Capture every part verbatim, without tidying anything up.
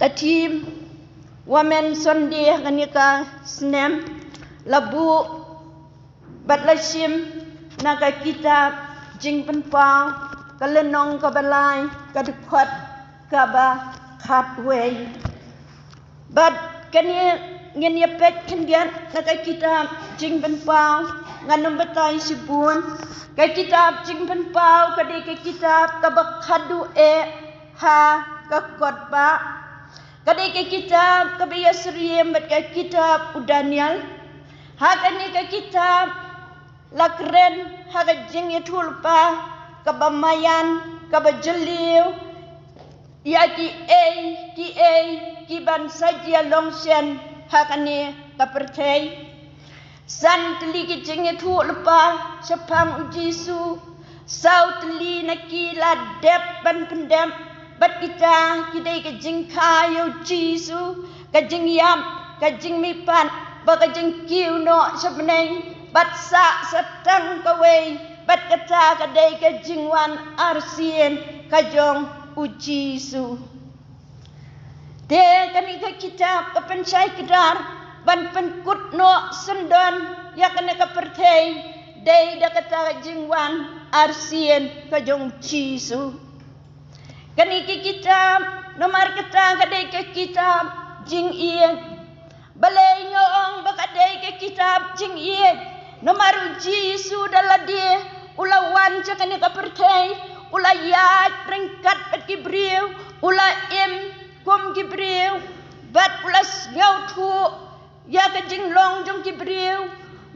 Ka theme Women Sunday ha kane ka snem la buh bad la shim na ka kitab Jingpynpaw, ka lynnong kaba lai, ka dkhot kaba khatwei. Bad kane ngin ïa peit khyndiat na ka kitab Jingpynpaw, ngan ym batai shibun. Ka kitab Jingpynpaw ka dei ka kitab kaba khadduh eh ha ka kot ba. Ka dei ka kitab kaba ïasyriem bad ka kitab u Daniel. Ha kane ka kitab la kren ha ka jingïathuhlypa kaba maïan, kaba jylliew ïa kiei kiei kiban sa jia long shen ha kane ka pyrthei. San tylli ki jingïathuhlypa shaphang u Jisu. Saw tylli na ki la dep ban pyndep. Bad kita ki dei ka jingkha ïa u Jisu, ka jingïap, ka jingmihpat, bad ka jingkiew noh sha bneng. Bad sah sa tang kawei, bad kata ka dei ka jingwan arsien ka jong u Jisu. Te kane ka kitab ka pynshai kdar ban pynkut noh syndon ïa kane ka pyrthei, dei da kata ka jingwan arsien ka jong u Jisu. Kane ka kitab, namar kata ka dei ka kitab jingïeit. Balei nga ong ba ka dei ka kitab jingïeit? Namar u Jisu da lade u la wan sha kane ka pyrthei, u la ïaid ryngkat bad ki briew, u la im kum ki briew, bad u la sngewthuh ïa ka jinglong jong ki briew.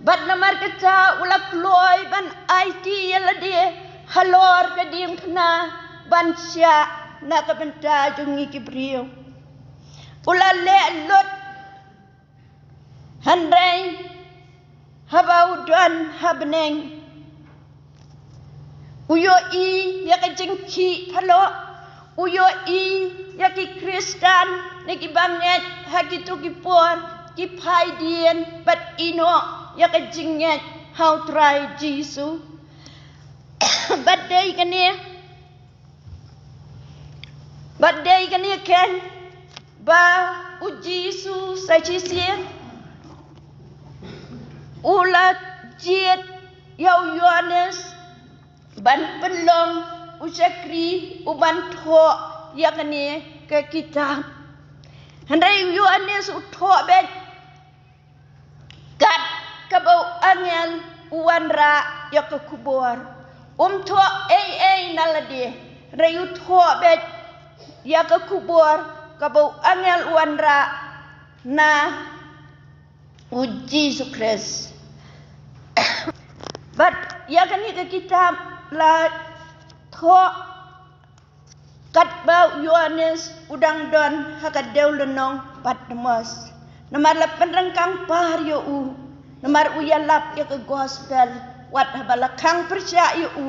Bad namar kata u la kloi ban aiti ïa lade halor ka diengphna ban shah na ka bynta jong ngi ki briew. U la leh lut, hynrei haba u don ha bneng, u ïohi ïa ka jingkhih phylla, u ïohi ïa ki Khristan ne ki bangeit ha kito ki por ki phai dien bad ïeh noh ïa ka jingngeit ha u Trai Jisu. Bad dei kane, bad dei kane keiñ ba u Jisu sa shisien u la jied ïa u Ïoannis ban pynlong u shakri u ban thoh ïa kane ka kitab. Hynrei u Ïoannis u thoh beit kat kaba u angel u wanrah ïa ka khubor. Um thoh ei ei na lade, hynrei u thoh beit ïa ka khubor kaba u angel u wanrah na u Jisu Khrist. Bad ïa kane ka kitab la thoh katba u Ïoannis u dang don ha ka dewlynnong Patmos. Namar la pynryngkang par ïa u, namar u ïalap ïa ka gospel, wat haba la khang pyrshah ïa u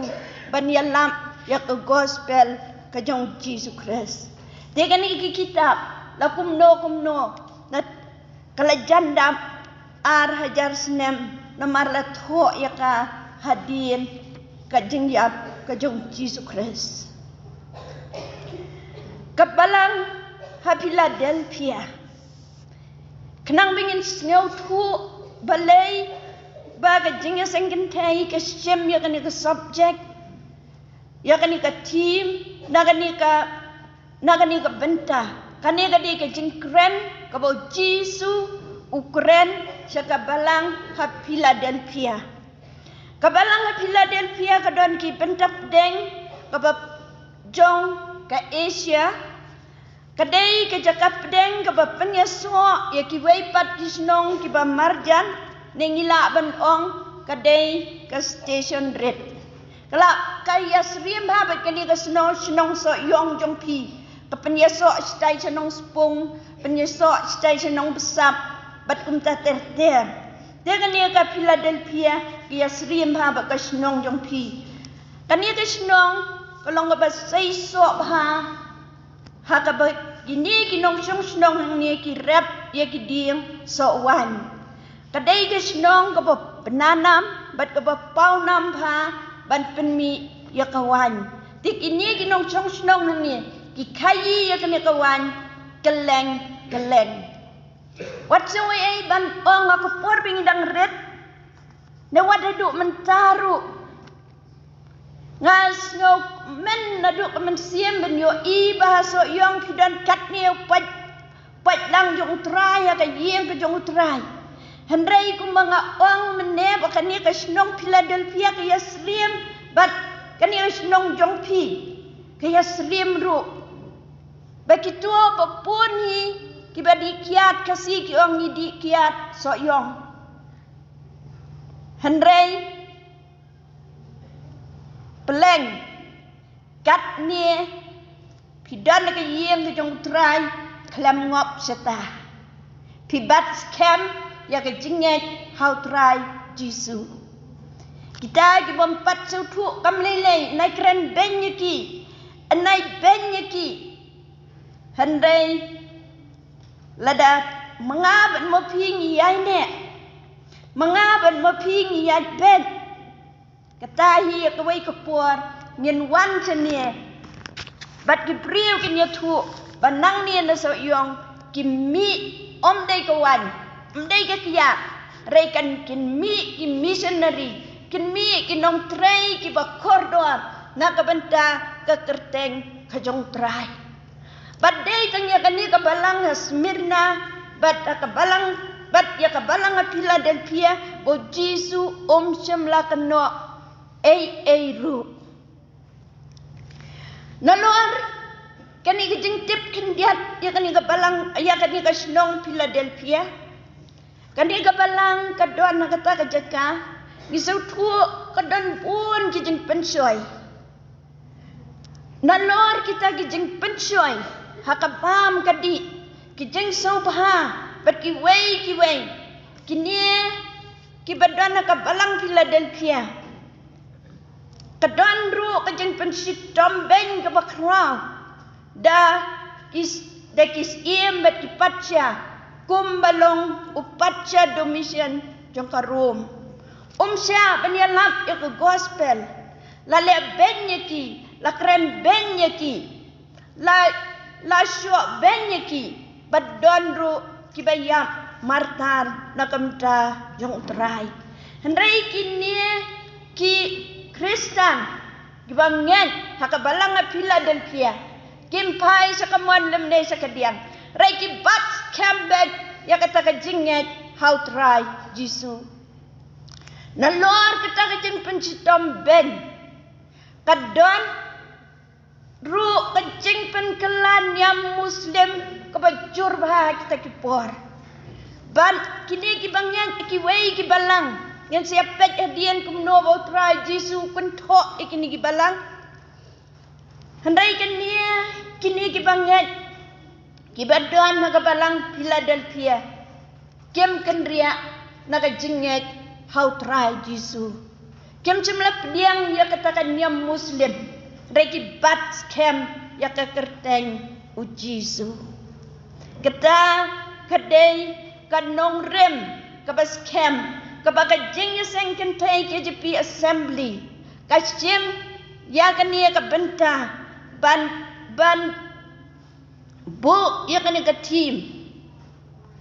ban ïalap ïa ka gospel ka jong u Jisu Khrist. Te kane ka kitab la kumno kumno na ka la jan dap ar hajar snem namar la thoh ïa ka hadien ka jingïap ka jong u Jisu Khrist. Ka balang ha Philadelphia. Khnang ba ngin sngewthuh balei ba ka jingïaseng kynthei ka shim ïa kane ka subject, ïa kane ka theme, na kane ka, na kane ka bynta. Kane ka dei ka jingkren kaba u Jisu u kren sha ka balang ha Philadelphia. Ka balang ha Philadelphia ka don ki bynta pdeng kaba jong ka Asia. Ka dei ka jaka pdeng kaba pynïasoh ïa kiwei pat ki shnong kiba marjan, ne ngi lah ban ong ka dei ka station rit. Ka la ka ïasyriem bha bad kane ka shnong, shnong Sohiong jong phi. Ka pynïasoh shatai sha Nongspung, pynïasoh shatai sha Nongbsap, bad kumta ter ter. Te kane ka Philadelphia ka ïasyriem bha bad ka shnong jong phi. Kane ka shnong ka long kaba seisoh bha, ha kaba kine ki nongshong shnong hangne ki rep ïa ki dieng soh waiñ. Ka dei ka shnong kaba bna nam bad kaba paw nam bha ban pynmih ïa ka waiñ. Te kine ki nongshong shnong hangne ki khaïi ïa kane ka waiñ kylleng kylleng. Wat shu ei ei ban ong ha ka por ba ngi dang rit, ne wat haduh mynta ruh. Nga sngewkmen naduh ka mynsiem ban ïohi ba ha Sohiong phi don katne u pait, paitlang jong U Trai ha ka ïing ka jong U Trai. Hynrei kumba nga ong mynne ba kane ka shnong Philadelphia ka ïaslem, bad kane ka shnong jong phi ka ïaslem ruh. Ba kito ba bun hi kiba dih kiad Khasi ki ong ngi dih kiad Sohiong. Hynrei pleng katne phi don ha ka ïing ka jong U Trai khlem ngop shata. Phi bat skhem ïa ka jingngeit ha U Trai Jisu. Kita ki bym pat sngewthuh kam lei lei, nai kren beiñ ïa ki, nai beiñ ïa ki. Hynrei lada ma nga bad ma phi ngi ïai neh, ma nga bad ma phi ngi ïai beiñ, kata hi ïa kawei ka por ngin wan shane. Bad ki briew kin ïathuh ba nangne na Sohiong ki mih, ym dei ka waiñ, ym dei ka kiad, hynrei kan kin mih ki missionary, kin mih ki nongtrei kiba kordor na ka bynta ka kyrteng ka jong U Trai. Bad dei tang ïa kane ka balang ha Smyrna, bad ïa ka balang, bad ïa ka balang ha Philadelphia, ba U Jisu um shym la kynnoh ei ei ruh. Nalor kane ka jingtip khyndiat ïa kane ka balang, ïa kane ka shnong Philadelphia. Kane ka balang ka don ha kata ka jaka, ngi sngewthuh ka don bun ki jingpynshoi. Nalor kita ki jingpynshoi ha ka bam ka dih, ki jingsngewbha bad kiwei kiwei, kine kiba don ha ka balang Philadelphia. Ka don ruh ka jingpynshitom beiñ kaba khraw da ki, da ki syiem bad ki patsha, kumba long u patsha Domitian jong ka Rom. Um shah ban ïalap ïa ka gospel, la leh beiñ ïa ki, la kren beiñ ïa ki, la, la shoh beiñ ïa ki, bad don ruh kiba ïap martar na ka bynta jong U Trai. Hynrei kine ki Khristan kiba ngeit ha ka balang ha Philadelphia, kim phai sha ka mon lymne sha ka diang, hynrei ki bat skhem beit ïa kata ka jingngeit ha U Trai Jisu. Nalor kata ka jingpynshitom beiñ, ka don ruh ka jingpynkylla niam Muslim kaba jur bha ha kita ki por. Bad kine kiba ngeit ha kiwei ki balang, ngin sa ïa peit hadien kumno ba U Trai Jisu u kynthoh ïa kine ki balang. Hynrei kane, kine kiba ngeit, kiba don ha ka balang Philadelphia, kim kynriah na ka jingngeit ha U Trai Jisu. Kim shym la pdiang ïa kata ka niam Muslim, hynrei ki bat skhem ïa ka kyrteng U Jisu. Kata ka dei ka nongrim kaba skhem kaba ka jingïaseng kynthei K J P Assembly ka shim ïa kane ka bynta ban, ban buh ïa kane ka theme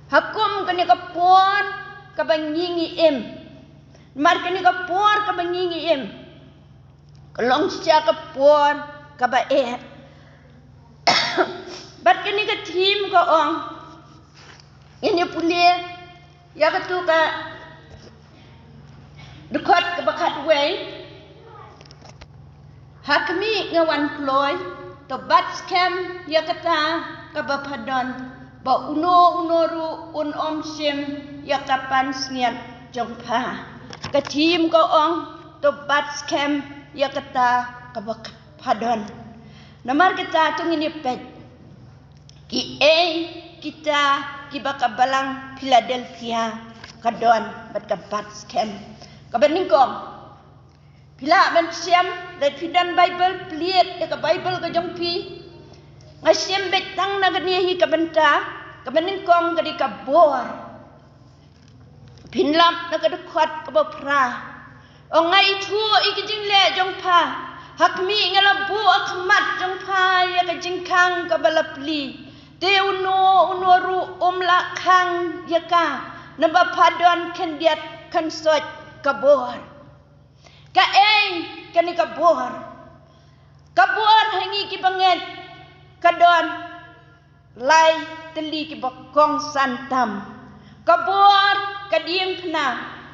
ha kum kane ka por kaba ngi ngi im. Namar kane ka por kaba ngi ngi im ka long shisha ka por kaba eh. Bad kane ka theme ka ong, ngin ïa pule ïa katu ka dkhot kaba khatwei: Ha khmih, nga wan kloi, to bat skhem ïa kata kaba pha don, ba uno uno ruh un ym shim ïa ka pansngiat jong pha. Ka theme ka ong, to bat skhem ïa kata kaba pha don. Namar kata to ngin ïa peit kiei kita kiba ka balang Philadelphia ka don bad ka bat skhem. Kaba nyngkong, phi lah ban shem, lada phi don Baibl, plie ïa ka Baibl ka jong phi. Nga shem beit tang na kane hi ka bynta. Kaba nyngkong ka dei ka bor. Phin lap na ka dkhot kaba phra. Ong, nga ithuh ïa ki jingleh jong pha. Ha khmih, nga la buh ha khmat jong pha ïa ka jingkhang kaba la plie. Te uno uno ruh um lah khang ïa ka, naba pha don khyndiat khynsoit ka bor. Kaei kane ka bor? Ka bor ha ngi kiba ngeit ka don lai tylli kiba kongsan tam. Ka bor ka diengphna,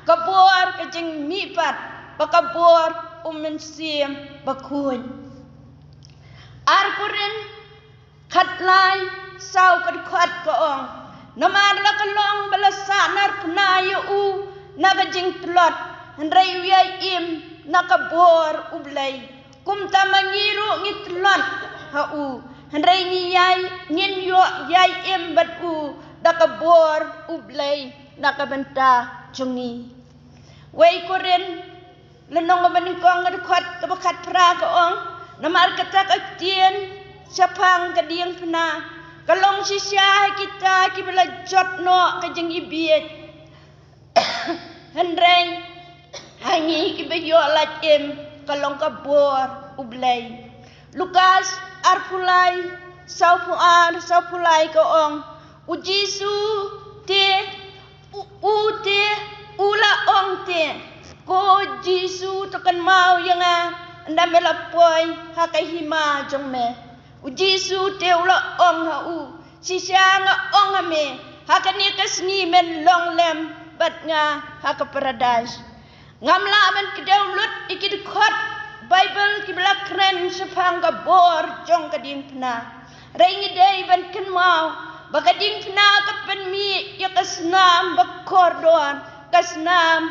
ka bor ka jingmihpat, bad ka bor u Mynsiem Bakhuid. Ar Korinth khatlai, saw ka dkhot ka ong: Namar la ka long ba la sahnarphna ïa u na ka jingtlot, hynrei u ïai im na ka bor U Blei. Kumta ma ngi ruh ngi tlot ha u, hynrei ngi ïai, ngin ïoh ïai im bad u da ka bor U Blei na ka bynta jong ngi. Wei Korinth lynnong kaba nyngkong ka dkhot kaba khatphra ka ong: Namar kata ka ktien shaphang ka diengphna ka long shisha ha kita kiba la jot noh ka jingibieit, hynrei ha ngi kiba ïoh lait im ka long ka bor U Blei. Lukas arphew lai, sawphew ar, sawphew lai ka ong: U Jisu te, u, u te, u la ong te: Ko Jisu, to kynmaw ïa nga ynda me la poi ha ka hima jong me. U Jisu te u la ong ha u: Shisha nga ong ha me, ha kane ka sngi men long lem bad nga ha ka paradais. Ngam lah ban kdew lut ïa ki dkhot Baibl kiba la kren shaphang ka bor jong ka diengphna. Hynrei ngi dei ban kynmaw ba ka diengphna ka pynmih ïa ka snam ba kordor, ka snam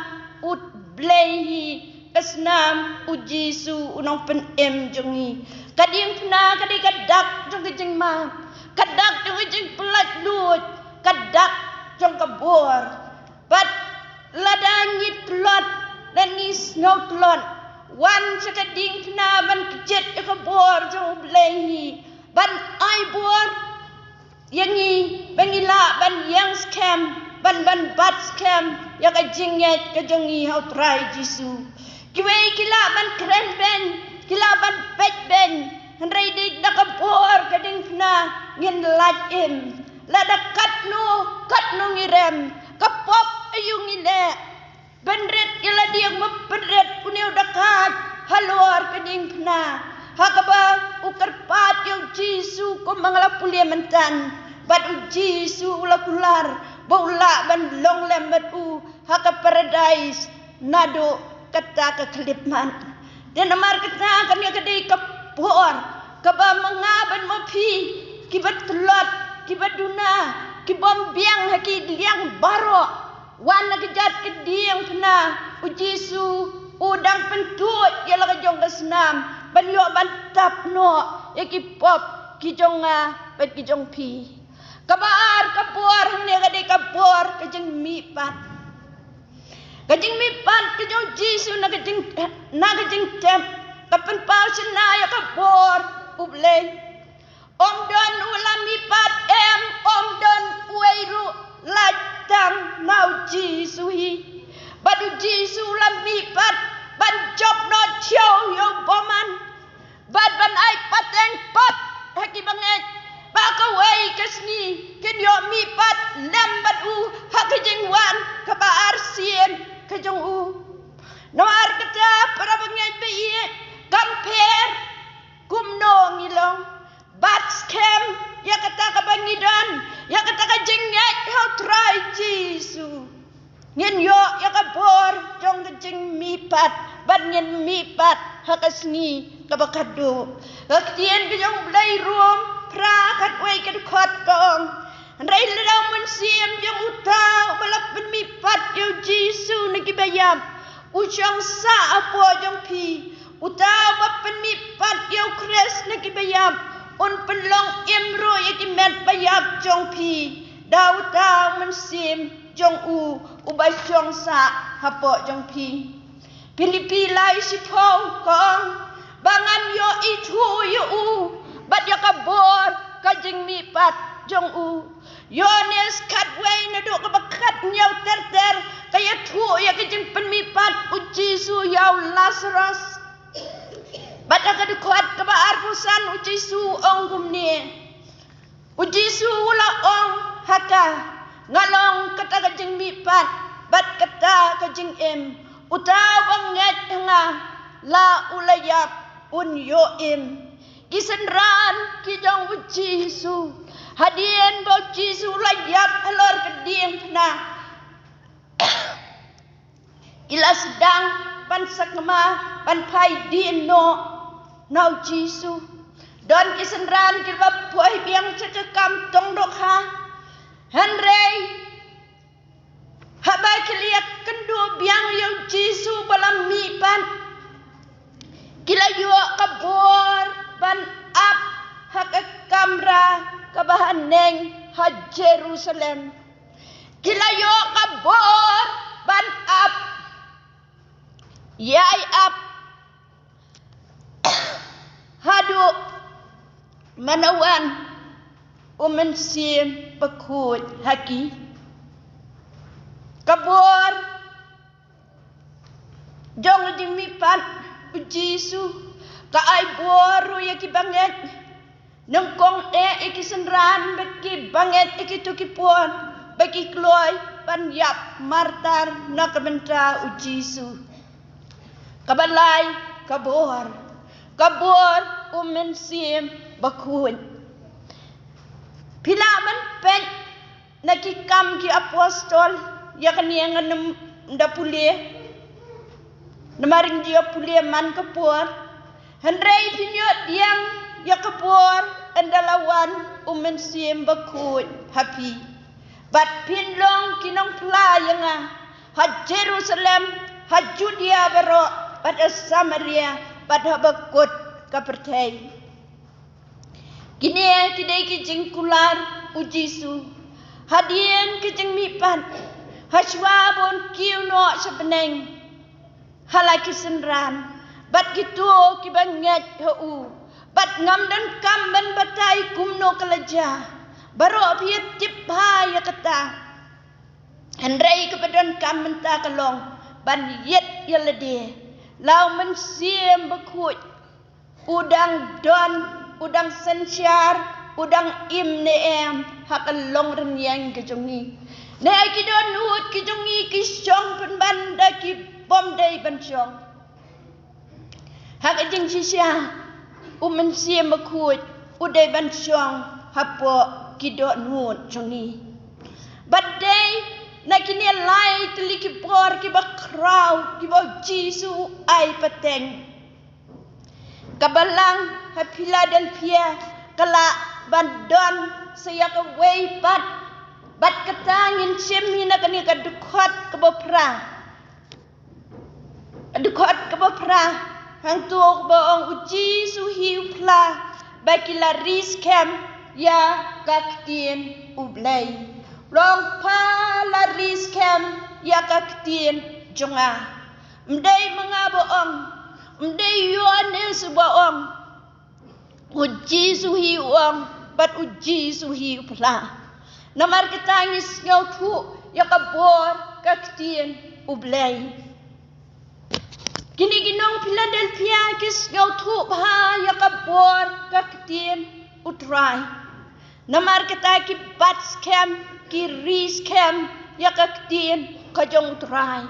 U Blei hi, ka snam U Jisu u Nongpynim jong ngi. Ka diengphna ka dei ka dak jong ka jingmap, ka dak jong ka jingpynlait luid, ka dak jong ka bor. Bad lada ngi tlot, lada ngi sngew tlot, wan sha ka diengphna ban kjit ïa ka bor jong U Blei hi, ban ai bor ïa ngi ba ngi lah ban ïeng skhem, ban, ban bat skhem ïa ka jingngeit ka jong ngi ha U Trai Jisu. Kiwei ki lah ban kren beiñ, ki lah ban peit beiñ, hynrei dei da ka bor ka diengphna ngin lait im. Lada katno katno ngi rem, ka pop aïu ngi leh, pynrit ïa lade, ma pynrit une u dakaid halor ka diengphna, ha kaba u kyrpad ïa U Jisu kum ba nga la pule mynta, bad U Jisu u la kular ba u lah ban long lem bad u ha ka paradais naduh kata ka khyllipmat. Te namar kata kane ka dei ka por kaba ma nga bad ma phi kiba tlot, kiba duna, kibym biang ha ki liang baroh, wan na ka jait ka diengphna. U Jisu u dang pyntuid ïa la ka jong ka snam ban ïoh ban tap noh ïa ki pop ki jong nga bad ki jong phi. Kaba ar ka bor hangne ka dei ka bor ka jingmihpat. Ka jingmihpat ka jong U Jisu na ka jing, na ka jingtep ka pynpaw shynna ïa ka bor U Blei. Ym don u la mihpat, em, ym don uwei ruh, lait tang na U Jisu hi. Bad U Jisu u la mihpat ban jop noh thiaw ïa u bymman, bad ban ai pateng pat ha ki bangeit ba kawei ka sngi kin ïoh mihpat lem bad u ha ka jingwan kaba arsien ka jong u. Namar kata, para bangeit ba ïeit, kam pher kumno ngi long, bat skhem ïa kata kaba ngi don, ïa kata ka jingngeit ha U Trai Jisu, ngin ïoh ïa ka bor jong ka jingmihpat, bad ngin mihpat ha ka sngi kaba khatduh. Ka ktien ka jong U Blei, Rom phra, khatwei, ka dkhot ka ong: Hynrei lada U Mynsiem jong uta uba la pynmihpat ïa U Jisu na kiba ïap u shong sah hapoh jong phi, uta uba pynmihpat ïa U Khrist na kiba ïap un pynlong im ruh ïa ki met ba ïap jong phi da uta U Mynsiem jong u uba shong sah hapoh jong phi. Philippi lai shiphew ka ong ba ngan ïoh ithuh ïa u bad ïa ka bor ka jingmihpat jong u. Ïoannis khatwei, naduh kaba khathynñiew ter ter, ka ïathuh ïa ka jingpynmihpat U Jisu ïa u Lasarus. Bad ha ka dkhot kaba arphew san U Jisu u ong kumne: U Jisu u la ong ha ka, nga long kata ka jingmihpat bad kata ka jingim. Uta uba ngeit ha nga, la u la ïap un ïoh im. Ki synran ki jong u Jisu, hadien ba u Jisu u la ïap halor ka diengphna, ki la sdang ban sakma, ban phai dien noh na u Jisu. Don ki synran kiba poi biang sha ka kam tong dohkha. Hynrei haba ki la ïakynduh biang ïa u Jisu ba la mihpat, ki la ïoh ka bor ban ap ha ka kamra kaba haneng ha Jerusalem. Ki la ïoh ka bor ban ap, ïai ap haduh mynta wan u Mynsiem Bakhuid ha ki. Ka bor jong u jingmihpat u Jisu ka ai bor ruh ïa ki bangeit. Nyngkong eh ïa ki synran bad ki bangeit ïa kito ki por ba ki kloi ban ïap martar na ka bynta u Jisu. Kaba lai, ka bor, ka bor u Mynsiem Bakhuid. Phi lah ban peit na ki Kam ki Apostol, ïa kane ngan ym da pule. Namar ngi ïa pule man ka por. Hynrei phin ïoh pdiang ïa ka bor ynda la wan u Mynsiem Bakhuid ha phi. Bad phin long ki nongphla ïa nga ha Jerusalem, ha Judea baroh, bad ha Samaria, bad ha bakut ka pyrthei. Kine ki dei ki jingkular u Jisu hadien ki jingmihpat, hashwa ba un kiew noh sha bneng ha la ki synran bad kito kiba ngeit ha u. Bad ngam donkam ban batai kumno ka la jia, baroh phi ïa tip bha ïa kata. Hynrei kaba donkam mynta ka long ban ïit ïa lade la u Mynsiem Bakhuid u dang don, u dang synshar, u dang im ne em ha ka longrynïeng ka jong ngi. Ne ki dohnud ki jong ngi ki shong pynban da ki bym dei ban shong. Ha ka jingshisha u Mynsiem Bakhuid u dei ban shong hapoh ki dohnud jong ngi. Bad dei na kine lai tylli ki por kiba khraw kiba u Jisu u ai pateng. Ka balang ha Philadelphia ka lah ban don sa ïa kawei pat. Bad kata ngin shim hi na kane ka dkhot kaba phra. Dkhot kaba phra, hangto ba ong u Jisu hi u phla ba ki la ri skhem ïa ka ktien u Blei. Long pha la ri skhem ïa ka ktien jong nga. Ym dei ma nga ba ong, ym dei Ïoannis ba ong. U Jisu hi u ong, bad u Jisu hi u phla. Namar kata ngi sngewthuh ïa ka bor ka ktien u Blei. Kine ki nong Philadelphia ki sngewthuh bha ïa ka bor ka ktien u Trai. Namar kata ki bat skhem, ki ri skhem ïa ka ktien ka jong u Trai.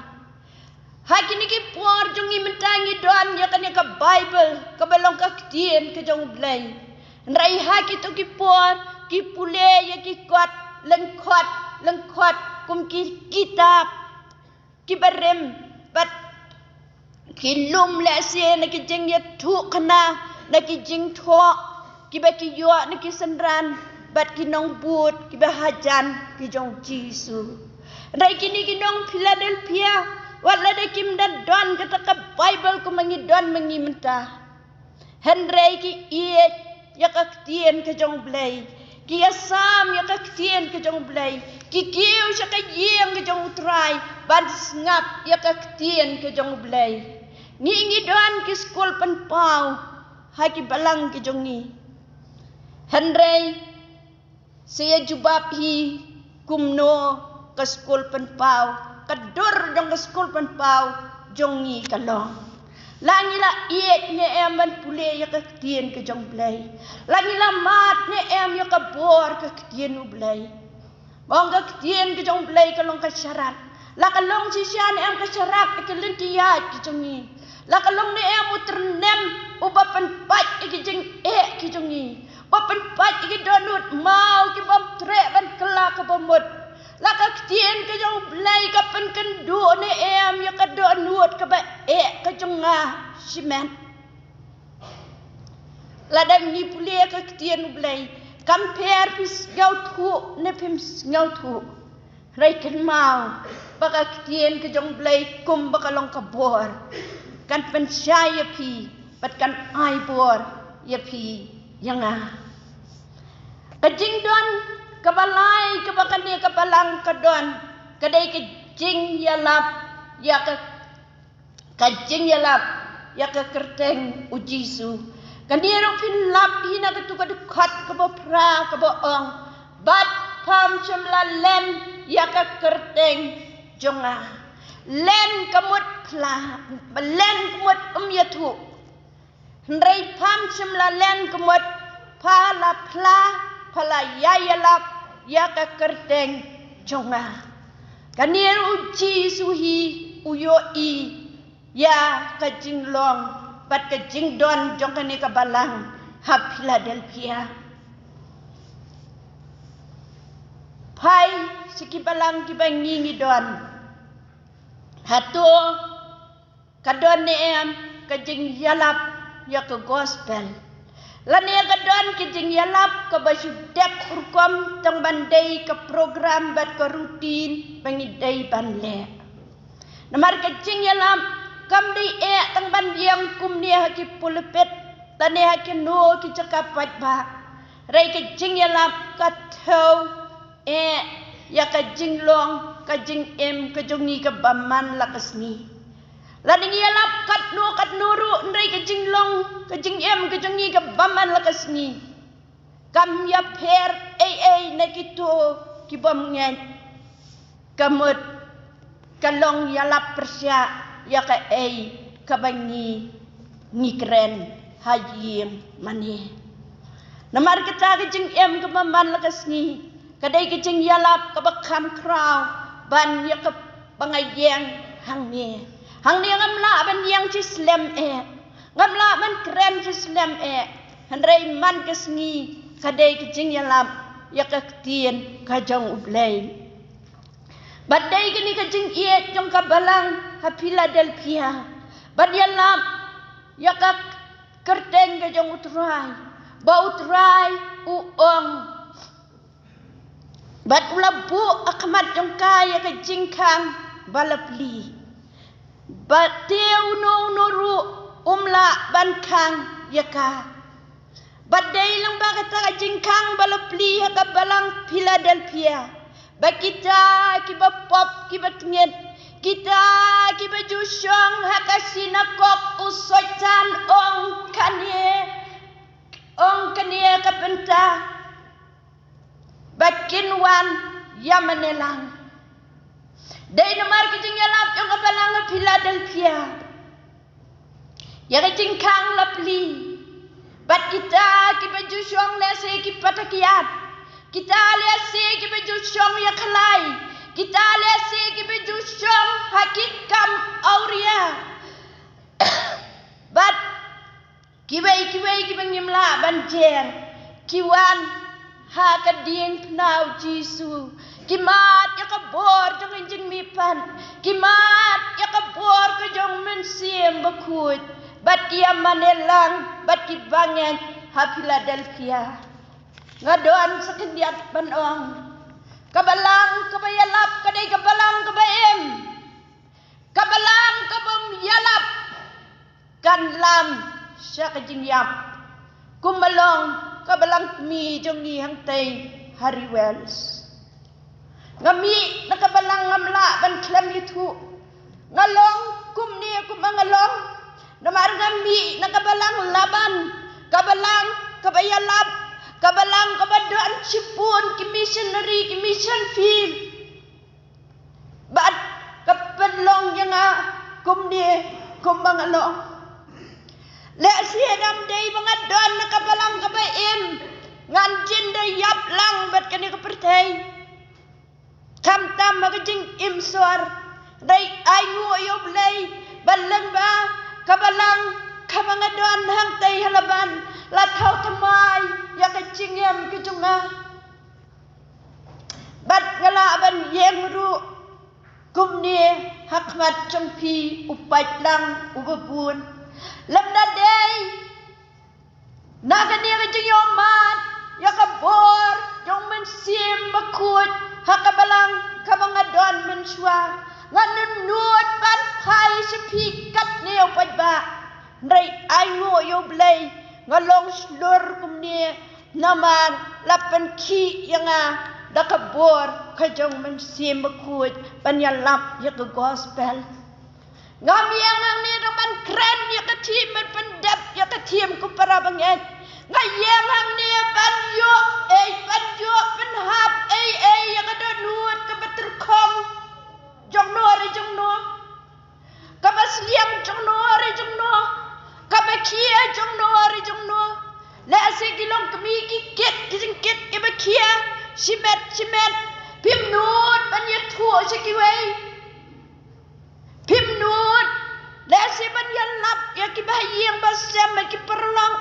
Ha kine ki por jong ngi mynta ngi don ïa kane ka Baibl kaba long ka ktien ka jong u Blei. Hynrei ha kito ki por ki pule ïa ki kot lyngkhot lyngkhot kum ki kitab kiba rim bad ki lum lehse na ki jingïathuhkhana, na ki jingthoh kiba ki ïoh na ki synran bad ki nongbud kiba hajan ki jong u Jisu. Hynrei kine ki nong Philadelphia, wat lada kim da don kata ka Baibl kumba ngi don ma ngi mynta, hynrei ki ïeit ïa ka ktien ka jong u Blei, ki ïasam ïa ka ktien ka jong u Blei, ki kiew sha ka ïing ka jong u Trai ban sngap ïa ka ktien ka jong u Blei. Ngi ngi don ki skul pynpaw ha ki balang ki jong ngi. Hynrei sa ïa jubab hi kumno ka skul pynpaw, ka dur jong ka skul pynpaw jong ngi ka long. La ngi la ïeit ne em ban pule ïa ka ktien ka jong Blei? La ngi la mad ne em ïa ka bor ka ktien u Blei? Ba ong ka ktien ka jong Blei ka long ka sharak. La ka long shisha ne em ka sharak ïa ka lynti ïaid ka jong ngi? La ka long ne em u tyrnem uba pynpait ïa ka jingeh ka jong ngi, ba pynpait ïa ka dohnud maw ki bym treh ban kylla kaba mut? La ka ktien ka jong Blei ka pynkynduh ne em ïa ka dohnud kaba eh ka jong nga shimet? Lada ngi pule ka ktien u Blei, kam pher phi sngewthuh ne phim sngewthuh, hynrei kynmaw ba ka ktien ka jong Blei kumba ka long ka bor, kan pynshai ïa phi bad kan ai bor ïa phi ïa nga. Ka jingdon kaba lai kaba kane ka balang ka don ka dei ka jingïalap ïa ka ka jingïalap ïa ka kyrteng u Jisu. Kane ruh phin lap hi na katu ka dkhot kaba phra kaba ong, bad pham shym la len ïa ka kyrteng jong nga. Len ka mut phla, len ka mut ym ïathuh. Hynrei pham shym la len ka mut pha la phla, pha la ïa ïalap ïa ka kyrteng jong nga. Kane ruh u Jisu hi u ïohi ïa ka jinglong bad ka jingdon jong kane ka balang ha Philadelphia. Phai sha ki balang kiba ngi ngi don. Hato ka don ne em ka jingïalap ïa ka gospel? Lane ka don ka jingïalap kaba shu dep rukom tang ban dei ka program bad ka routine ba ngi dei ban leh? Namar ka jingïalap kam dei eh tang ban ïeng kumne ha ki pulpit lane ha kino ki jaka paidbah. Hynrei ka jingïalap ka thew eh ïa ka jinglong ka jingim ka jong ngi kaba man la ka sngi. Lada ngi ïalap katno katno ruh, hynrei ka jinglong ka jingim ka jong ngi kaba man la ka sngi kam ïapher ei ei na kito ki bym ngeit. Ka mut ka long ïalap pyrshah ïa kaei kaba ngi ngi kren ha ïing mane. Namar kata ka jingim kaba man la ka sngi ka dei ka jingïalap kaba kham khraw ban ïa kaba nga ïeng hangne. Hangne ngam lah ban ïeng shislem eh, ngam lah ban kren shislem eh, hynrei man ka sngi ka dei ka jingïalap ïa ka ktien ka jong U Blei. Bad dei kane ka jingïeit jong ka balang ha Philadelphia ban ïalap ïa ka kyrteng ka jong U Trai, ba U Trai u ong bad u la buh ha khmat jong ka ïa ka jingkhang ba la plie, bad te uno uno ruh um lah ban khang ïa ka. Bad dei lyngba kata ka jingkhang ba la plie ha ka balang Philadelphia, ba kita kiba pop kiba tngit, kita kiba ju shong ha ka sinakok u Soitan, ong kane, ong kane ka bynta ba kin wan ïa mane lang. Dei namar ka jingïalap jong ka balang ha Philadelphia, ïa ka jingkhang la plie. Bad kita kiba ju shong lehse ki pata ki ïat, kita lehse kiba ju shong ïa khlai, kita lehse kiba ju shong ha ki kam awria. Bad kiwei kiwei kiba ngim lah ban jer, ki wan ha ka diengphna U Jisu, ki mad ïa ka bor jong ka jingmihpat, ki mad ïa ka bor ka jong U Mynsiem Bakhuid, bad ki ïa mane lang bad ki bangeit ha Philadelphia. Nga don sa khyndiat ban ong, ka balang kaba ïalap ka dei ka balang kaba im. Ka balang kabym ïalap kan lam sha ka jingïap, kumba long ka balang kmie jong ngi hangtei ha Ri Wales. Nga mih na ka balang ngam lah ban khlem ïathuh. Nga long kumne kumba nga long namar nga mih na ka balang Laban, ka balang kaba ïalap, ka balang kaba don shibun ki missionary, ki mission field. Bad ka pynlong ïa nga kumne kumba nga long. Lehse dang dei ba nga don na ka balang kaba im, ngan jin da ïap lang bad kane ka pyrthei. Khamtam ha ka jingim sor, dei ainguh ïa U Blei ba lyngba ka balang kaba nga don hangtei ha Laban la thaw thymmai ïa ka jingim ka jong nga. Bad nga lah ban ïeng ruh kumne ha khmat jong phi, u paidlang uba bun. Lymda dei na kane ka jingïohmad ïa ka bor jong U Mynsiem Bakhuid ha ka balang kaba nga don mynshuwa, ngan nud ban phai sha phi katne, u paidbah. Hynrei ainguh ïa U Blei, nga long shlur kumne namar la pynkhih ïa nga da ka bor ka jong U Mynsiem Bakhuid ban ïalap ïa ka gospel. Ngam ïeng hangne da ban kren ïa ka thim, ban pyndep ïa ka thim, ko para bangeit. Nga ïeng hangne ban ïoh ei, ban ïoh pynhap ei ei ïa ka dohnud kaba tyrkhong jong no re jong no, kaba sliang jong no re jong no, kaba khia jong no re jong no. Lehse ki longkmie ki kit ki jingkit kiba khia shimet shimet, phim nud ban ïathuh sha kiwei. Phim nud lehse ban ïalap ïa kiba ha ïing ba sem, ïa ki paralok.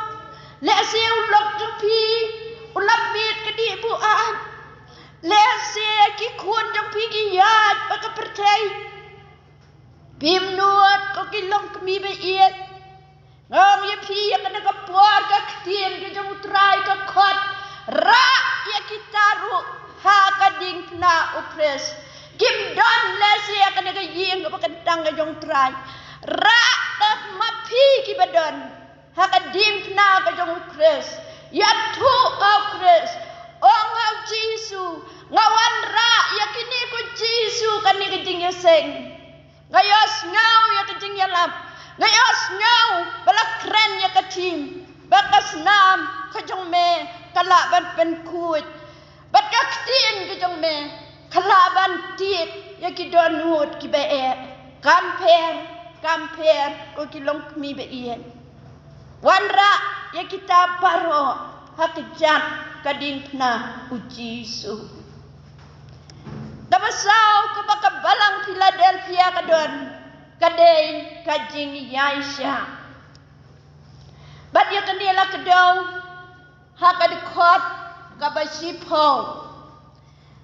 Lehse u lok jong phi u la miet ka dih buaid. Lehse ki khun jong phi ki ïaid bad ka pyrthei. Phim nud, ko ki longkmie ba ïeit. Nga ong ïa phi, ïa kane ka por ka ktien ka jong U Trai ka khot, rah ïa kita ruh ha ka diengphna U Khrist. Kim don lehse ïa kane ka ïing kaba kyntang ka jong U Trai. Rah da ma phi kiba don ha ka diengphna ka jong U Khrist. Ïathuh ha U Khrist, ong ha U Jisu, nga wanrah ïa kine, ko Jisu, kane ka jingïaseng. Nga ïohsngew ïa ka jingïalap. Nga ïohsngew ba la kren ïa ka thim, ba ka snam ka jong me ka lah ban pynkhuid, bad ka ktien ka jong me ka lah ban tied ïa ki dohnud kiba eh. Kam pher, kam pher, ko ki longkmie ba ïeit. Wanrah ïa kita baroh ha kjat ka diengphna U Jisu. Kaba saw kaba ka balang Philadelphia ka don, ka dei ka jingïaishah. Bad ïa kane la kdew ha ka dkhot kaba shiphew.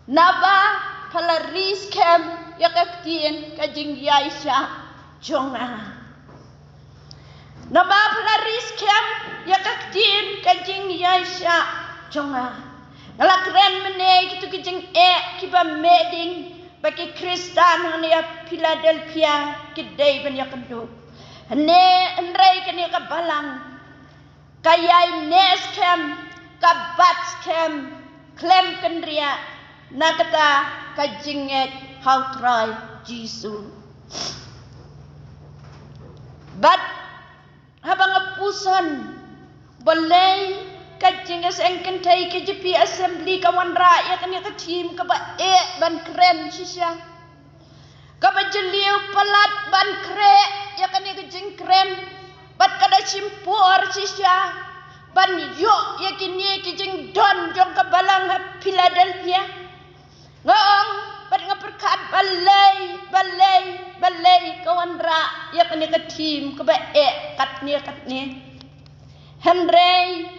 Naba pha la ri skhem ïa ka ktien ka jingïaishah jong nga. Naba pha la ri skhem ïa ka ktien ka jingïaishah jong nga. Nga la kren mynne kito ki jingeh kiba meh ding ba ki Khristan hangne ha Philadelphia ki dei ban ïakynduh. Hynne, hynrei kane ka balang ka ïai neh skhem, ka bat skhem khlem kynriah na kata ka jingngeit ha U Trai Jisu. Bad haba nga puson, balei ka jingïaseng kynthei K J P Assembly ka wanrah ïa kane ka thim kaba eh ban kren shisha? Kaba jylliew palat ban khreh ïa kane ka jingkren, bad ka da shim por shisha ban ïoh ïa kine ki jingdon jong ka balang ha Philadelphia. Nga ong bad nga pyrkhat, balei, balei, balei ka wanrah ïa kane ka thim kaba eh katne katne. Hynrei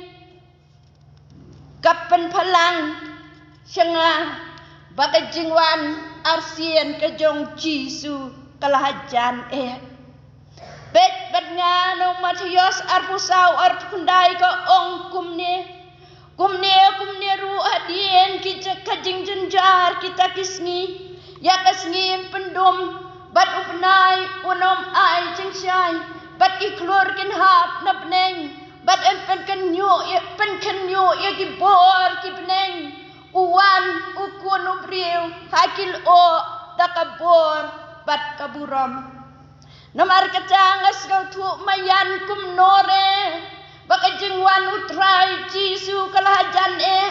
ka pynphalang sha nga ba ka jingwan arsien ka jong U Jisu ka la hajan eh. Peit bad nga na u Mathaios arphew saw arphew khyndai, ka ong kumne: Kumne, kumne ruh hadien ki ja-, ka jingjynjar kita ki sngi, ïa ka sngi yn pyndum, bad u bnai un ym ai jingshai, bad ki khlur kin hap na bneng, bad yn pynkhynñiuh ïa, pynkhynñiuh ïa ki bor ki bneng. U wan U Khun u briew ha ki lyoh da ka bor bad ka burom. Namar kata nga sngewthuh maïan kumno re ba ka jingwan U Trai Jisu ka la hajan eh,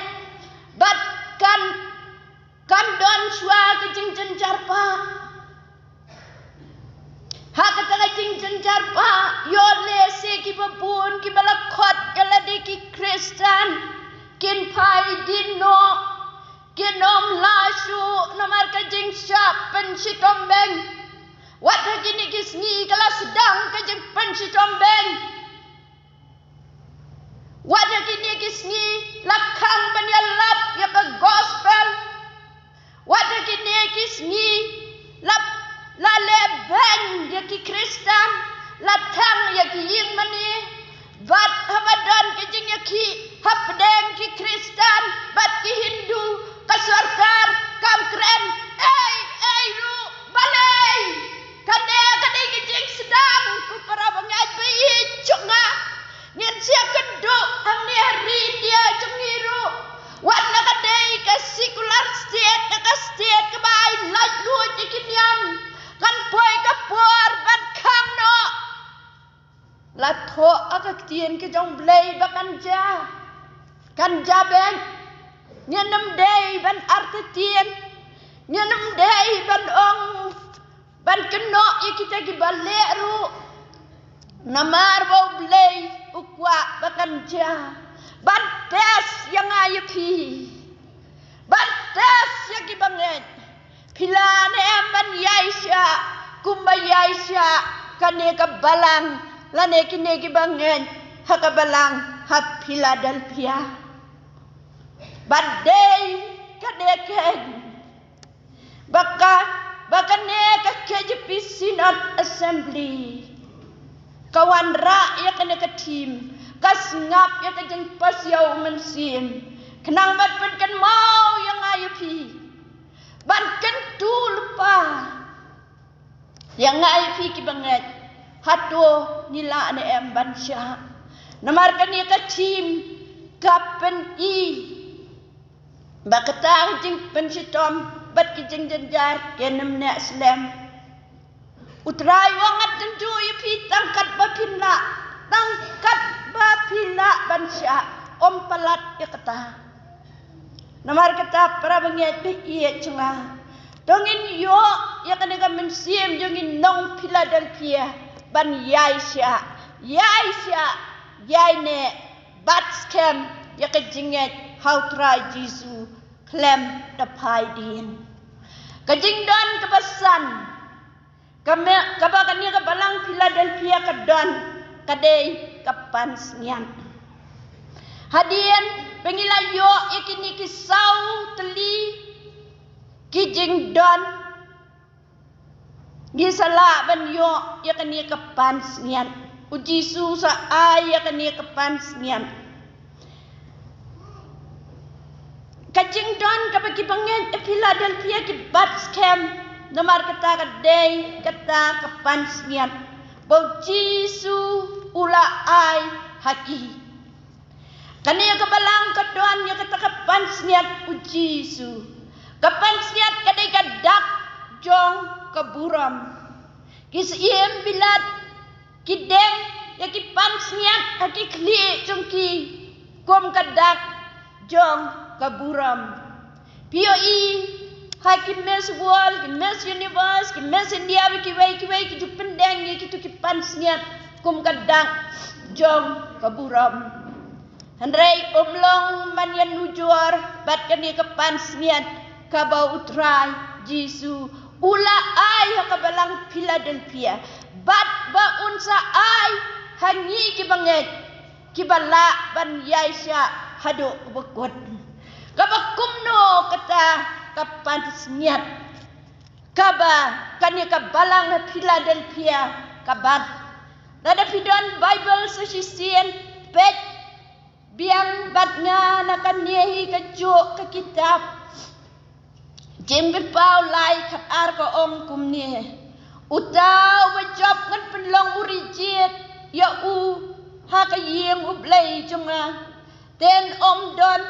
bad kan, kan don shuwa ka jingjynjar ba ha kata ka jingjynjar ba ïoh lehse kiba bun shitom beng. Wat ha kine ki sngi ka la sdang ka jingpynshitom beng. Wat ha kine ki sngi la khang ban ïalap ïa ka gospel. Wat ha kine ki sngi la, la leh beng ïa ki Khristan, la thang ïa ki ïing mane. Bad haba don ki jingïakhih hapdeng ki Khristan bad ki Hindu, ka sorkar kam kren ei ei ruh. Balei? Kane ka dei ka jingsdang, ko para bangeit ba ïeit jong nga. Ngin sa ïakynduh hangne ha ri India jong ngi ruh. Wat la ka dei ka secular state, ka state kaba ai laitluid ïa ki niam, kan poi ka por ban khang noh. La thoh ha ka ktien ka jong U Blei ba kan jia, kan jia beit. Ngin ym dei ban artatien, ngin ym dei ban ong, ban kynnoh ïa kita kiba leh ruh. Namar ba U Blei u kwah ba kan jia, ban test ïa nga ïa phi, ban test ïa ki bangeit. Phi lah ne em ban ïaishah kumba ïaishah kane ka balang lane kine ki bangeit ha ka balang ha Philadelphia? Ba dei ka dei keiñ ba ka, ba kane ka K J P Synod Assembly ka wanrah ïa kane ka theme, ka sngap ïa ka jingpasiaw U Mynsiem, khnang ban pynkynmaw ïa nga ïa phi, ban kyntu lypa ïa nga ïa phi ki bangeit. Hato ngi lah ne em ban shah? Namar kane ka theme ka pyni ba kata ka jingpynshitom bad ki jingjynjar kin ym neh slem. U Trai u ong, ngan tynjuh ïa phi tang katba phin lah, tang katba phi lah ban shah, ym palat ïa kata. Namar kata para bangeit ba ïeit jong nga, to ngin ïoh ïa kane ka mynsiem jong ngi nong Philadelphia ban ïaishah, ïaishah, ïaineh bad skhem ïa ka jingngeit ha U Trai Jisu khlem da phai dien. Ka jingdon kaba san, ka me-, kaba kane ka balang Philadelphia ka don, ka dei ka pansngiat. Hadien ba ngi la ïoh ïa kine ki saw tylli ki jingdon, ngi sa lah ban ïoh ïa kane ka pansngiat. U Jisu sa ai ïa kane ka pansngiat. Ka jingdon kaba ki bangeit Philadelphia ki bat skhem, namar kata ka dei kata ka pansngiat ba U Jisu u la ai ha ki. Kane ka balang ka don ïa kata ka pansngiat U Jisu. Ka pansngiat ka dei ka dak jong ka burom. Ki syiem Bilat ki dem ïa ki pansngiat ha ki khlieh jong ki kum ka dak jong ka burom. Phi ïohi ha ki Miss World, ki Miss Universe, ki Miss India, bad kiwei kiwei ki ju pyndeng ïa kito ki pansngiat kum ka dak jong ka burom. Hynrei ym long ban ïanujor bad kane ka pansngiat kaba U Trai Jisu u la ai ha ka balang Philadelphia, bad ba un sa ai ha ngi ki bangeit kiba lah ban ïaishah haduh ba kut. Kaba kumno kata ka pansngiat kaba kane ka balang Philadelphia ka bat? Lada phi don Bible sa shisien, peit biang bad nga na kane hi kajuh ka kitab Jingpynpaw lai khatar ka ong kumne: Uta uba jop ngan pynlong buhrieh jied ïa u ha ka ïing U Blei jong nga. Te un ym don,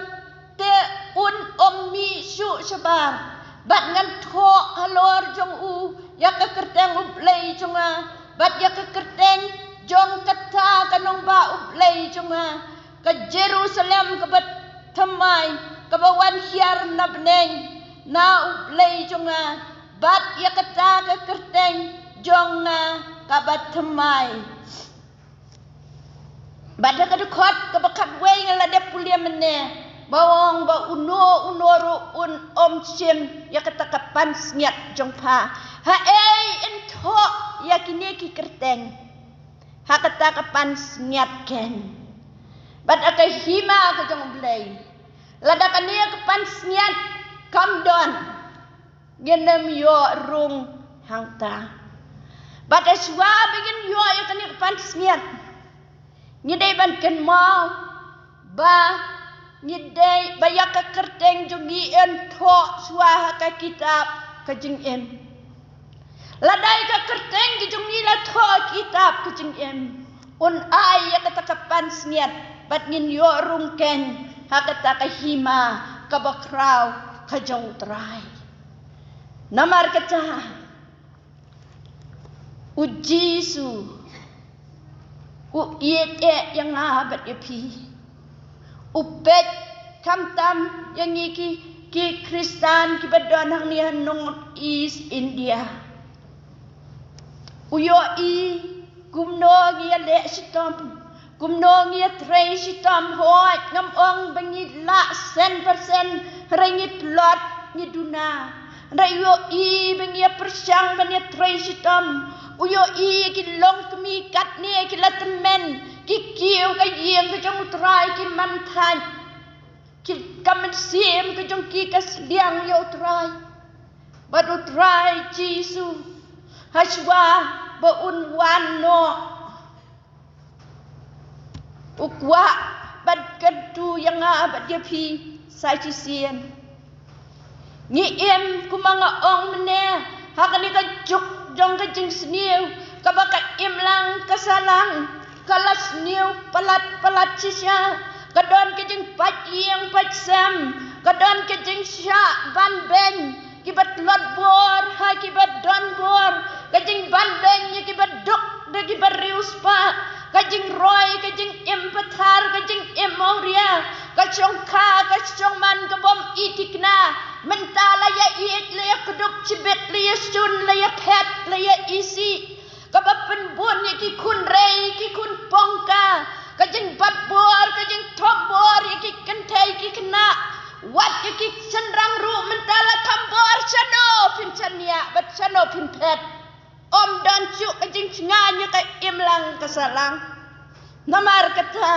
te un ym mih shuh shabar. Bad ngan thoh halor jong u ïa ka kyrteng U Blei jong nga, bad ïa ka kyrteng jong kata ka nongbah U Blei jong nga, ka Jerusalem kaba thymmai, kaba wan hiar na bneng na U Blei jong nga, bad ïa kata ka kyrteng jong nga kaba thymmai. Bad ha ka dkhot kaba khatwei nga la dep pule mynne, ba ong ba uno uno ruh un ym shim ïa kata ka pansngiat jong pha. Haei yn thoh ïa kine ki kyrteng ha kata ka pansngiat ken? Bad ha ka hima ka jong U Blei, lada kane ka pansngiat kam don, ngin ym ïoh rung hangta. Bad ha shuwa ba ngin ïoh ïa kane ka pansngiat, ngi dei ban kynmaw ba ngi dei ba ïa ka kyrteng jong ngi yn thoh shuwa ha ka kitab ka jingim. Lada ïa ka kyrteng ka jong ngi la thoh ha kitab ka jingim, un ai ïa kata ka pansngiat bad ngin ïoh rung ken ha kata ka hima kaba khraw ka jong U Trai. Namar kata, U Jisu u ïeit eh ïa nga bad ïa phi. U peit khamtam ïa ngi ki, ki Khristan kiba don hangne ha North East India. U ïohi kumno ngi ïaleh shitom, kumno ngi ïatrei shitom. Hooid, ngam ong ba ngi lah sien persen, hynrei ngi tlot, ngi duna. Hynrei u ïohi ba ngi ïapyrshang ban ïatrei shitom. U ïohi ïa ki longkmie katne ki la tymmen, ki kiew ka ïing ka jong U Trai, ki man thait. Ki, ka mynsiem ka jong ki ka sliang ïa U Trai. Bad U Trai Jisu, ha shuwa ba un wan noh, u kwah ban kyntu ïa nga bad ïa phi sa shisien. Ngi im, kumba nga ong mynne, ha kane ka juk jong ka jingsniew kaba ka imlang ka sahlang ka la sniew palat palat shisha. Ka don ka jingpait ïing pait sem, ka don ka jingshah ban beiñ, kiba tlot bor ha kiba don bor, ka jingban beiñ ïa kiba duk da kiba riewspah, ka jingroi, ka jingim pathar, ka jingim awria, ka shongkha ka shongman, ka bym i thikna. Mynta la ïa ïeit, la ïa kdup shibit, la ïa shun, la ïa phet, la ïa isih, kaba pynbun ïa ki khun rei, ki khun pongka, ka jingbat bor, ka jingthombor ïa ki kynthei ki khynnah, wat ïa ki shynrang ruh mynta la thombor. Shano phin shaniah bad shano phin phet? Ym don shuh ka jingshngaiñ ïa ka imlang ka sahlang. Namar kata,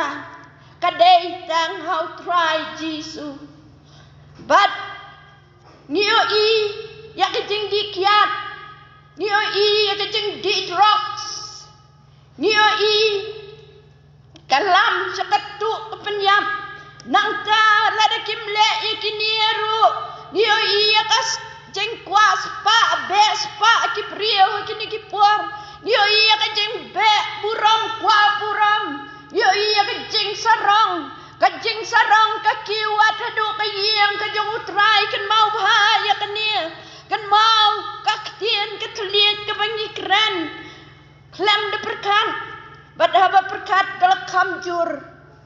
ka dei tang ha U Trai Jisu. Bad ngi ïohi ïa ka jingdih kiad, ngi ïohi ïa ka jingdih drugs, ngi ïohi ka lam sha ka tuh ka pynïap. Nangta lada kim leh ïa kine ruh, ngi ïohi ïa ka s-, jingkwah spah beh spah ki briew ha kine ki por. Ngi ïohi ïa ka jingbeh burom kwah burom. Ngi ïohi ïa ka jingsarong, ka jingsarong ka kiew wat haduh ka ïing ka jong U Trai. Kynmaw bha ïa kane, kynmaw ka ktien ka thylliej kaba ngi kren khlem da pyrkhat. Bad haba pyrkhat ka la kham jur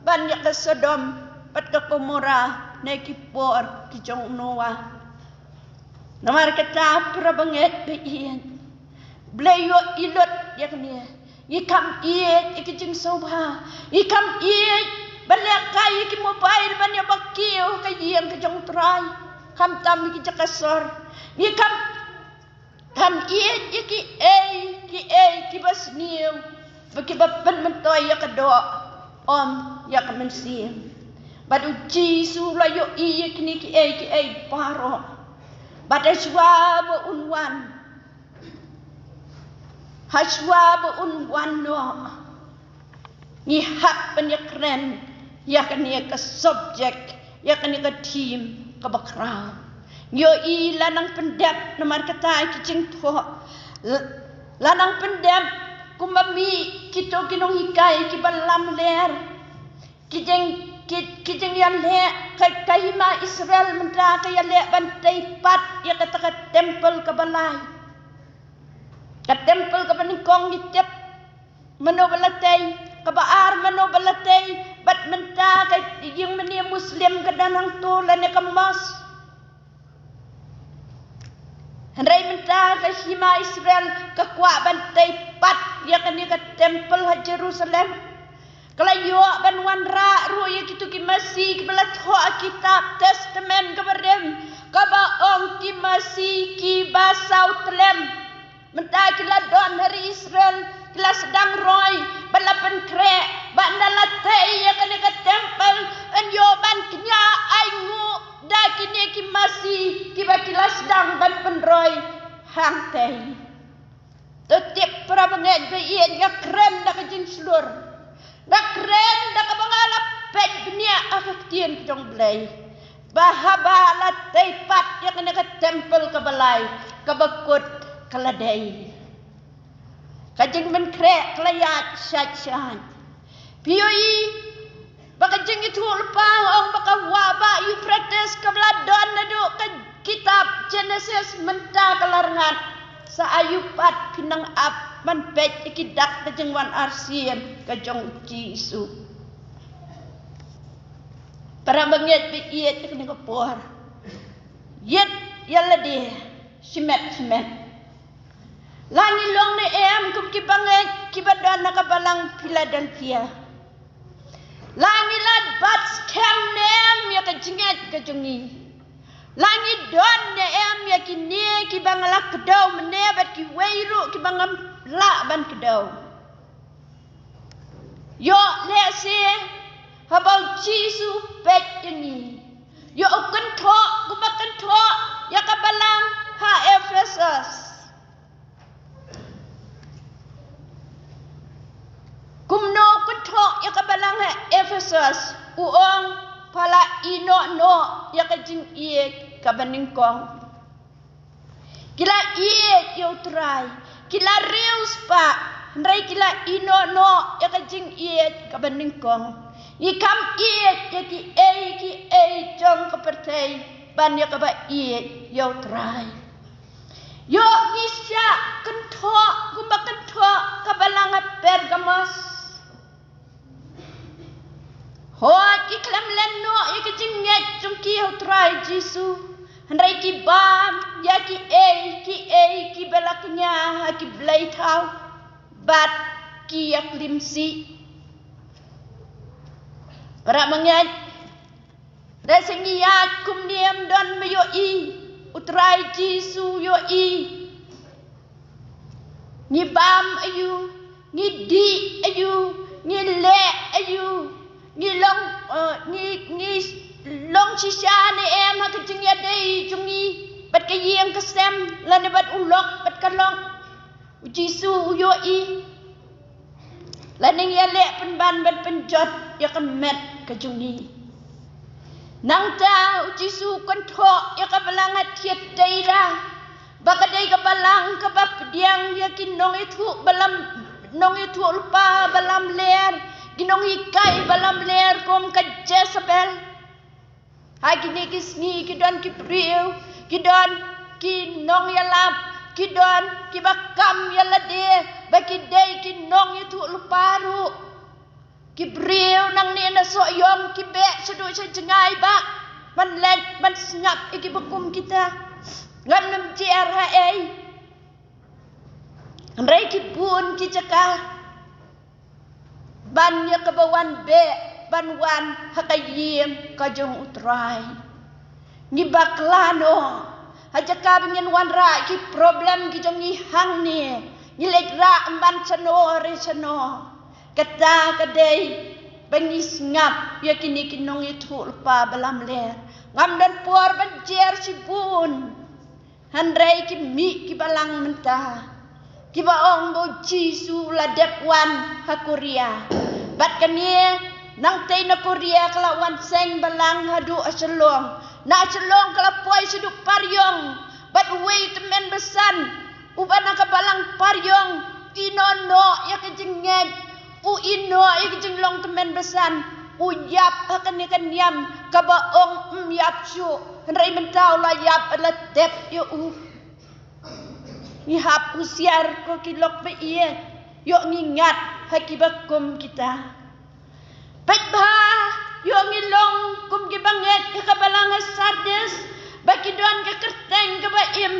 ban ïa ka Sodom bad ka Gomorrah ne ki por ki jong u Noah. Namar kata, para bangeit ba ïeit, Blei ïohi lut ïa kane. Ngi kham ïeit ïa ki jingsngewbha, ngi kham ïeit ban lehkai ïa ki mobile ban ïa ba kiew ka ïing ka jong U Trai, khamtam ïa ki jaka sor. Ngi kham kham ïeit ïa kiei kiei kiba sniew, ba kiba pynmyntoi ïa ka doh, ym ïa ka mynsiem. Bad U Jisu u la ïohi ïa kine kiei kiei baroh. Bad ha shuwa ba un wan, ha shuwa ba un wan noh, ngi hap ban ïa kren ïa kane ka subject, ïa kane ka theme kaba khraw. Ngi ïohi la nang pyndep namar kata ki jingthoh. L-, la nang pyndep kumba mih kito ki nonghikai kiba lamler. Ki jing, ki, ki jingïaleh ka, ka hima Israel mynta ka ïaleh ban tei pat ïa kata ka temple kaba lai. Ka temple kaba nyngkong ngi tip mano ba la tei, kaba ar mano ba la tei, bad mynta ka ïing mane Muslim ka don hangto lane ka mosque. Hynrei mynta ka hima Israel ka kwah ban tei pat ïa kane ka temple ha Jerusalem. Ka la ïoh ban wanrah ruh ïa kito ki masi kiba la thoh ha kitab Testament kaba rim, Kaba ong ki masi kiba saw tlem. Mynta ki la don ha ri Israel, ki la sdang roi, ba la pynkhreh, ba ynda la tei ïa kane ka temple, yn ïoh ban kñia ainguh da kine ki masi, kiba ki la sdang ban pynroi hangtei. To tip para bangeit ba ïeit, nga kren da ka jingshlur. Nga kren da kaba nga la peit bniah ha ka ktien ka jong U Blei. Ba haba la tei pat ïa kane ka temple kaba lai, kaba kut ka la dei. Ka jingpynkhreh ka la ïaid shait shait. Phi ïohi ba ka jingïathuhlypa, ong ba ka wah bah Euphrates kaba la don naduh ka kitab Genesis mynta ka la rngat. Sa aïu pat phi nang ap ban peit ïa ki dak ka jingwan arsien ka jong U Jisu. Para bangeit ba ïeit, ïa kane ka por, ïeit ïa lade shimet shimet. La ngi long ne em kum ki bangeit kiba don ha ka balang Philadelphia? La ngi la bat skhem ne em ïa ka jingngeit ka jong ngi? La ngi don ne em ïa kine kiba nga la kdew mynne bad kiwei ruh kiba ngam lah ban kdew? Ïoh lehse haba U Jisu peit ïa ngi, ïoh u kynthoh kumba kynthoh ïa ka balang ha Ephesus. Kumno u kynthoh ïa ka balang ha Ephesus? U ong, pha la ïehnoh noh ïa ka jingïeit kaba nyngkong. Ki la ïeit ïa U Trai, ki la riewspah, hynrei ki la ïehnoh noh ïa ka jingïeit kaba nyngkong. Ngi kham ïeit ïa kiei kiei jong ka pyrthei ban ïa kaba ïeit ïa U Trai. Ïoh ngi shah kynthoh kumba kynthoh ka balang ha Pergamos. Hooid, ki khlem len noh ïa ka jingngeit jong ki ha U Trai Jisu, hynrei ki bam ïa kiei kiei kiba la kñia ha ki blei thaw bad ki ïaklim sih. Para bangeit, lehse ngi ïaid kumne, ym don ba ïohi, U Trai Jisu ïohi. Ngi bam aïu, ngi dih aïu, ngi leh aïu, ngi long, eh, ngi, ngi long shisha ne em ha ka jingïadei jong ngi bad ka ïing ka sem lane bad u lok bad ka lok? U Jisu u ïohi. Lane ngi ïaleh pynban ban pynjot ïa ka met ka jong ngi? Nangta U Jisu u kynthoh ïa ka balang ha Thiatira ba ka dei ka balang kaba pdiang ïa ki nongïathuh ba lam, nongïathuhlypa ba lamler, ki nonghikai ba lamler kum ka Jesebel. Ha kine ki sngi ki don ki briew, ki don ki nongïalap, ki don kiba kam ïa lade ba ki dei ki nongïathuhlypa ruh. Ki briew nangne na Sohiong ki beh shaduh sha jngai bah ban leit ban sngap ïa kiba kum kita. Ngam nym jer ha ei. Hynrei ki bun ki jaka ban ïa kaba wan beh ban wan ha ka ïing ka jong U Trai. Ngi bakla noh, ha jaka ba ngin wanrah ki problem ki jong ngi hangne, ngi leit rah ban shano re shano. Kata ka dei ba ngi sngap ïa kine ki nongïathuhlypa ba lamler. Ngam don por ban jer shibun. Hynrei ki mih ki balang mynta kiba ong ba U Jisu u la dep wan ha Korea. Bad kane, nangtei na Korea ka la wan seng balang haduh ha Shillong. Na Shillong ka la poi shaduh Pariong. Bad uwei u tymmen basan uba na ka balang Pariong, u ïehnoh noh ïa ka jingngeit, u ïehnoh ïa ka jinglong tymmen basan, u ïap ha kane ka niam kaba ong ym ïap shuh. Hynrei mynta u la ïap, la tep ïa u. Ngi hap husiar ko ki lok ba ïeit, ïoh ngi ngat ha kiba kum kita. Peit bha, ïoh ngi long kum ki bangeit ïa ka balang ha Sardis, ba ki don ka kyrteng kaba im,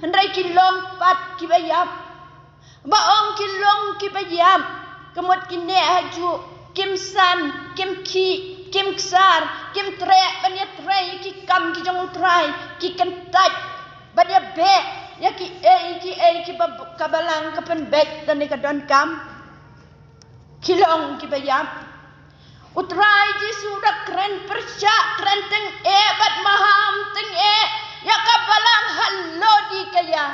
hynrei ki long pat kiba ïap. Ba ong ki long kiba ïap, ka mut ki neh hajuh, kim san, kim khih, kim ksar, kim treh ban ïatrei ïa ki kam ki jong U Trai, ki kyntait ban ïabeh ïa kiei kiei kiba ka Balang ka pynbeit lane ka donkam. Ki long kiba ïap. U Trai Jisu u da kren pyrshah, kren tyngeh bad maham tyngeh ïa ka Balang ha Laodikaia.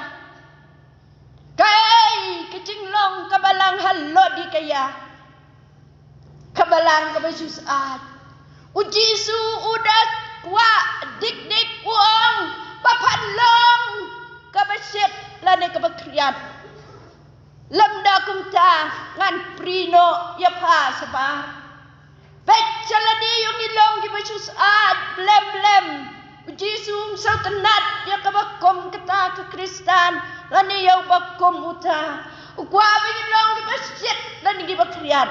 Kaei ka jinglong ka Balang ha Laodikaia? Ka Balang kaba shu syaid. U Jisu u da kwah dik dik, u ong ba phan long kaba shit lane kaba khriat. Lymda kumta ngan prie noh ïa pha shabar. Peit sha lade, ïoh ngi long kiba shu syaid blem blem. U Jisu um sngewtynnat ïa kaba kum kata ka Khristan lane ïa uba kum uta. U kwah ba ngin long kiba shit lane kiba khriat.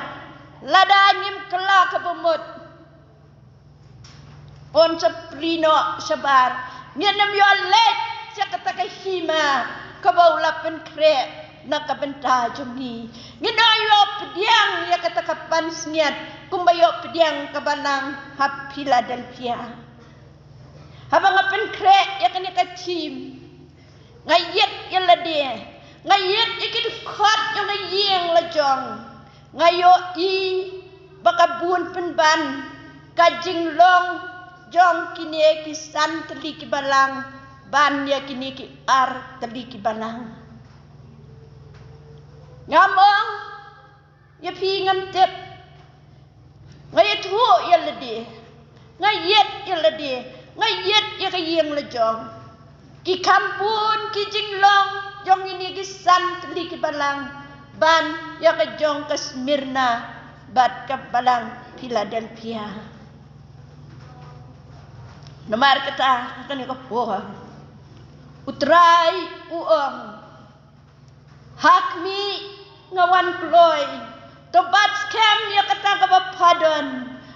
Lada ngim kylla kaba mut, un sa prie noh shabar. Ngin ym ïoh leit sha kata ka hima kaba u la pynkhreh na ka bynta jong ngi. Ngin ym ïoh pdiang ïa kata ka pansngiat kumba ïoh pdiang ka Balang ha Philadelphia. Haba nga pynkhreh ïa kane ka theme, nga ïit ïa lade, nga ïit ïa ki dkhot jong ka ïing la jong. Nga ïohi ba ka bun pynban ka jinglong jong kine ki san tylli ki balang ban ïa kine ki ar tylli ki balang. Ngam ong ïa phi, ngam tip. Nga ïathuh ïa lade, nga ïit ïa lade, nga ïit ïa ka ïing la jong. Ki kham bun ki jinglong jong kine ki san tylli ki balang ban ïa ka jong ka Smyrna bad ka balang Philadelphia. Namar kata, ha kane ka por U Trai u ong, ha khmih nga wan kloi. To bat skhem ïa kata kaba pha don,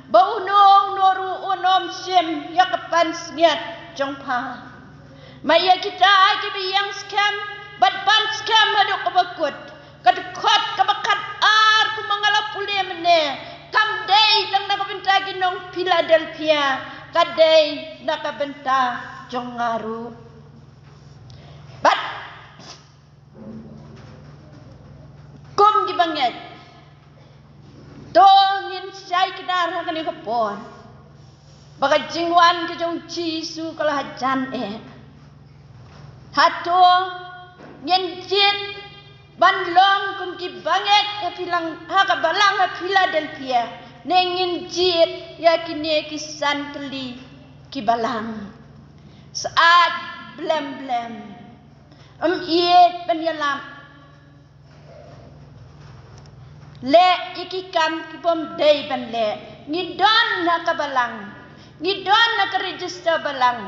ba uno uno ruh un ym shim ïa ka pansngiat jong pha. Ma ïa kita kiba ïeng skhem bad ban skhem haduh kaba kut, ka dkhot kaba khatar kumba nga la pule mynne kam dei tang na ka bynta ki nong Philadelphia, ka dei na ka bynta jong nga ruh. Bad kum ki bangeit, to ngin shai kdar ha kane ka por ba ka jingwan ka jong Jisu ka la hajan eh. Hato ngin jied ban long kum ki bangeit ha Philang-, ha ka balang ha Philadelphia, ne ngin jied ïa kine ki san tylli ki balang? Syaid blem blem. Ym ïeit ban ïalap. Leh ïa ki kam ki bym dei ban leh. Ngi don ha ka balang, ngi don ha ka register balang.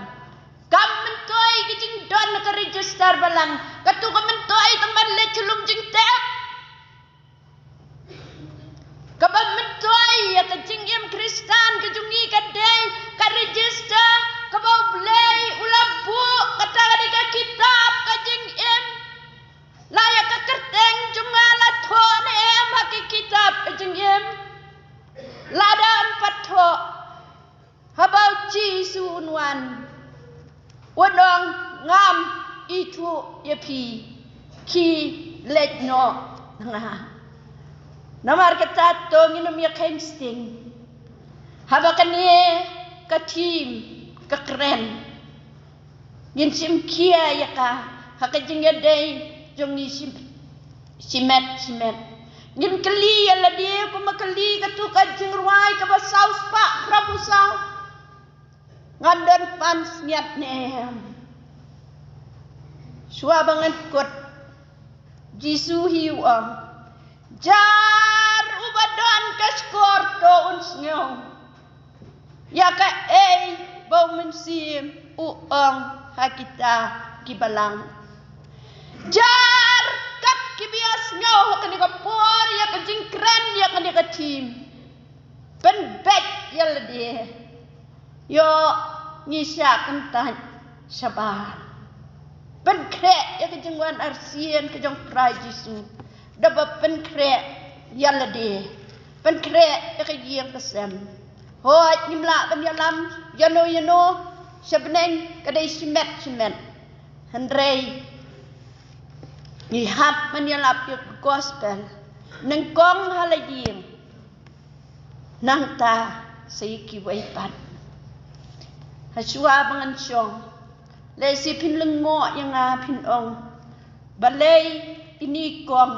Kam myntoi ka jingdon ha ka register balang, kato ka myntoi tang ban leh shlung jingtep. Kaba myntoi ïa ka jingim Khristan ka jong ngi ka dei ka register kaba U Blei u la buh, kata ka dei ka kitab ka jingim. La ïa ka kyrteng jong nga la thoh ne em ha ka kitab ka jingim? Lada ym pat thoh, haba U Jisu un wan, un ong, ngam ithuh ïa phi, khie leit noh na nga. Namar kata to ngin ym ïa kheiñ sting. Haba kane ka theme ka kren, ngin shim khia ïa ka ha ka jingïadei jong ngi shim-, shimet shimet. Ngin kylli ïa lade kumba kylli kato ka jingrwai kaba saw spah phra phew saw, ngan don pansngiat ne em? Shuwa ba ngan kut, Jisu hi u ong, jar uba don ka shkor to un sngew ïa kaei ba U Mynsiem u ong ha kita ki balang. Jar kat kiba ïa sngew ha kane ka por ïa ka jingkren ïa kane ka theme, pynbeit ïa lade. Ïoh ngi shah kyntait shabar. Pynkhreh ïa ka jingwan arsien ka jong U Trai Jisu da ba pynkhreh ïa lade, pynkhreh ïa ka ïing ka sem. Hooid, ngim lah ban ïalam ïano ïano sha bneng, ka dei shimet shimet. Hynrei ngi hap ban ïalap ïa ka gospel nyngkong ha la ïing, nangta sa ïa kiwei pat. Hashwa ba ngan shong, lehse phin lyngngoh ïa nga, phin ong, balei kine ki kong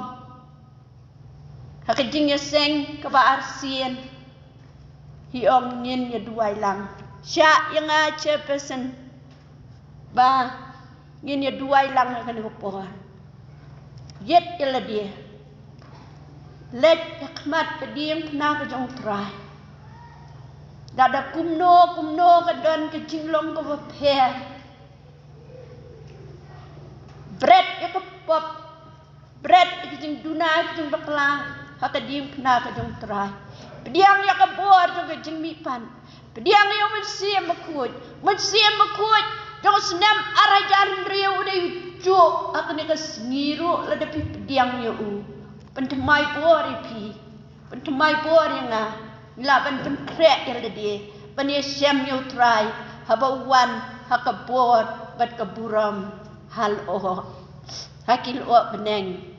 ha ka jingïaseng kaba arsien hi ong ngin ïa duwai lang? Shah ïa nga, chairperson, ba ngin ïa duwai lang ha kane ka por. Ïit ïa lade, leit ha khmat ka diengphna ka jong U Trai. Lada kumno kumno ka don ka jinglong kaba pher, bret ïa ka pop, bret ïa ka jingduna, ka jingbakla ha ka diengphna ka jong U Trai. Pdiang ïa ka bor jong ka jingmihpat. Pdiang ïa U Mynsiem Bakhuid. U Mynsiem Bakhuid jong ka snem ar hajar hynriew u dei u juh ha kane ka sngi ruh lada phi pdiang ïa u. Pynthymmai bor ïa phi, pynthymmai bor ïa nga. Ngi lah ban pynkhreh ïa lade ban ïashem ïa U Trai haba u wan ha ka bor bad ka burom ha lyoh, ha ki lyoh bneng.